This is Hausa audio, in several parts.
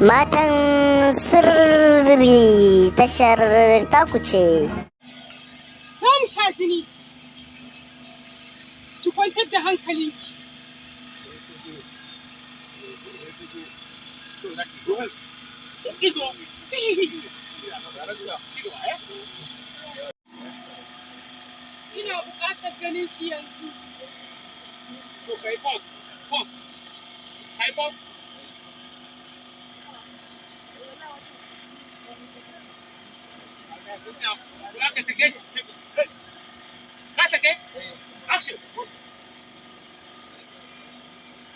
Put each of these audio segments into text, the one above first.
Matan Sirri tashar taku ce. Za mu sha jini. Ki kwantar da hankalinki. Ina buƙatar ganin ki yanzu. To kai pause, pause. Kai pause. Ka sake shi. Ka sake? Action.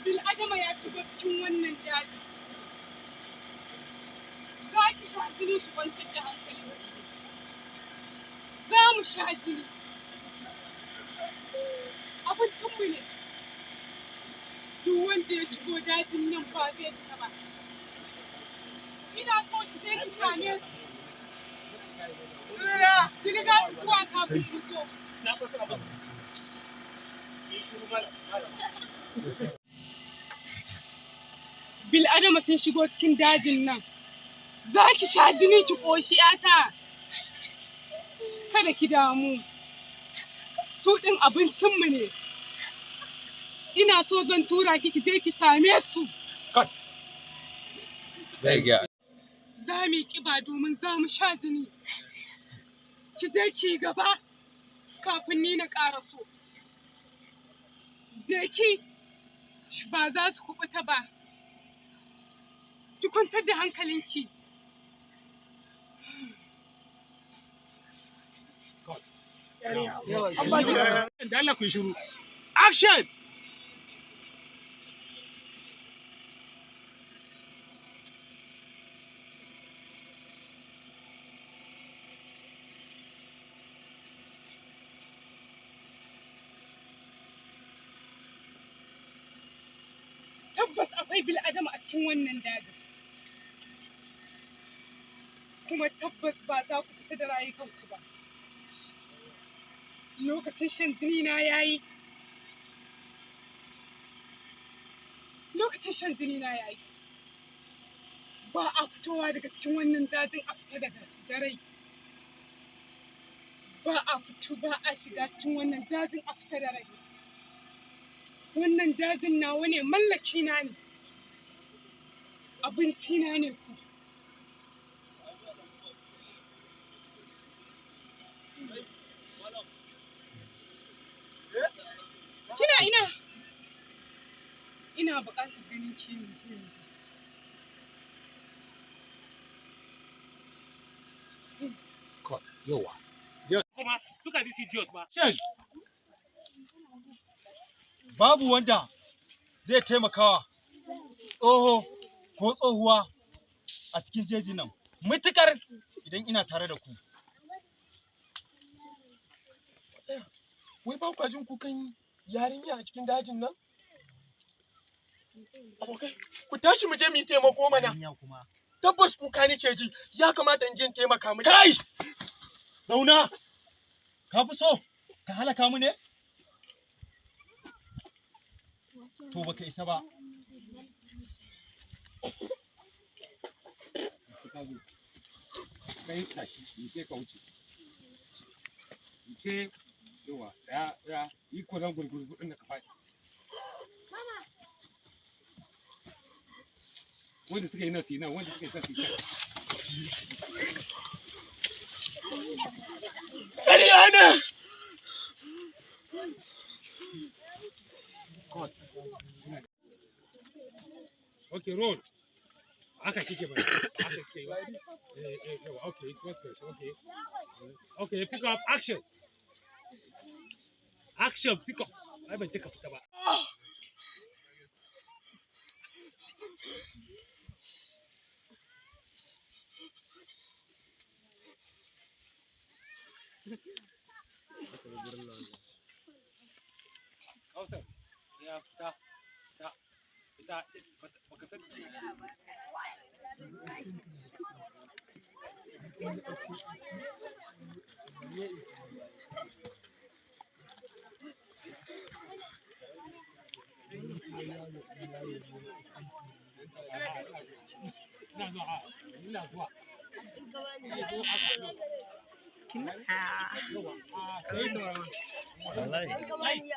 Bil'adama ya shigo cikin wannan dajin. Za ki sha jini, ki kwantar da hankalinki. Za mu sha jini. Abincinmu ne. Duk wanda ya shigo dajin nan ba zai fita ba. Ina so ki je ki same su. Ki riga su zuwa kafin ku zo. Na fasa abin. Yi shiru malam. Bil'adama sun shigo cikin dajin nan. Za ki sha jini ki ƙoshi, 'yata. Kada ki damu. Su ɗin abincinmu ne. Ina so zan tura ki, ki je ki same su. Cut. Za mu yi ƙiba domin za mu sha jini. Ki je ki yi gaba kafin ni na ƙaraso. Je ki, ba za su kuɓuta ba. Ki kwantar da hankalinki. Cut. Da Allah ku yi shiru. Action. Tabbas akwai bil'adama a cikin wannan dajin. Kuma tabbas ba za ku fita da rayukanku ba. Lokacin shan jini na yayi. Lokacin shan jini na yayi. Ba a fitowa daga cikin wannan dajin a fita daga da rai. Ba a fito, ba a shiga cikin wannan dajin a fita da rai. Wannan dajin nawa ne, mallaki na ne. Abinci na ne ku. Kina ina? Ina buƙatar ganin ki yanzu yanzu. Cut. Yawa. Kuma look at this idiot ma. Shin babu wanda zai taimakawa tsoho ko tsohuwa a cikin jeji nan mutukar idan ina tare da ku? Wai ba kwa jin kukan yarinya a cikin dajin nan? Abokai, ku tashi mu je mu yi taimako mana. Yarinya kuma? Tabbas kuka nake ji, ya kamata in je in taimaka mata. Kai! Zauna! Ka fi so ka halaka mu ne? To baka isa ba. Kai tashi, ni sai ka wuce. Wuce. Yawa, ya ya yi kwazon gurgurgu din da ka faɗi. Wanda suka yi nan su yi nan, wanda suka yi can su yi can. Ƙarya ne! Cut. Okay, roll. Haka kike ba. Haka kike ba. Eh eh yawa, okay, what's good? Okay. Okay, pick up action. Action, pick up. Ai ban ce ka fita ba. Kausar, ya fita, fita, fita, baka san. Ina zuwa, a, ina zuwa. Ina zuwa haka. Yawa, a, sai. Wallahi. Ai.